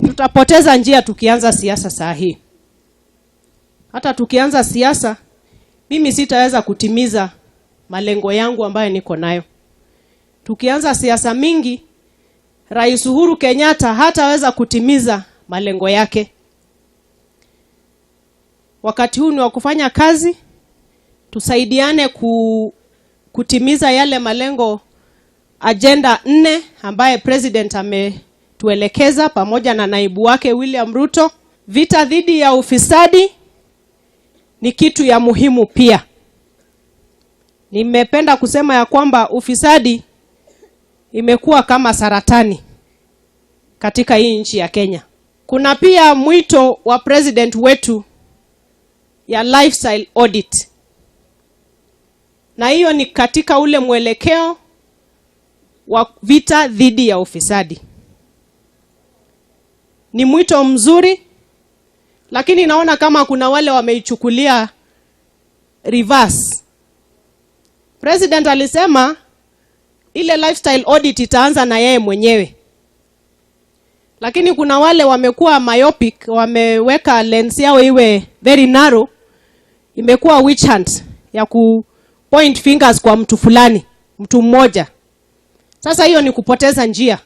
Tutapoteza njia tukianza siasa saa hii. Hata tukianza siasa, mimi sitaweza kutimiza malengo yangu ambayo niko nayo. Tukianza siasa mingi, Rais Uhuru Kenyatta hataweza kutimiza malengo yake. Wakati huu ni wa kufanya kazi, tusaidiane kutimiza yale malengo, agenda nne ambaye President ametuelekeza pamoja na naibu wake William Ruto. Vita dhidi ya ufisadi ni kitu ya muhimu pia. Nimependa kusema ya kwamba ufisadi imekuwa kama saratani katika hii nchi ya Kenya. Kuna pia mwito wa President wetu ya lifestyle audit, na hiyo ni katika ule mwelekeo wa vita dhidi ya ufisadi. Ni mwito mzuri, lakini naona kama kuna wale wameichukulia reverse. President alisema ile lifestyle audit itaanza na yeye mwenyewe, lakini kuna wale wamekuwa myopic, wameweka lens yao iwe very narrow, imekuwa witch hunt ya ku point fingers kwa mtu fulani, mtu mmoja. Sasa hiyo ni kupoteza njia.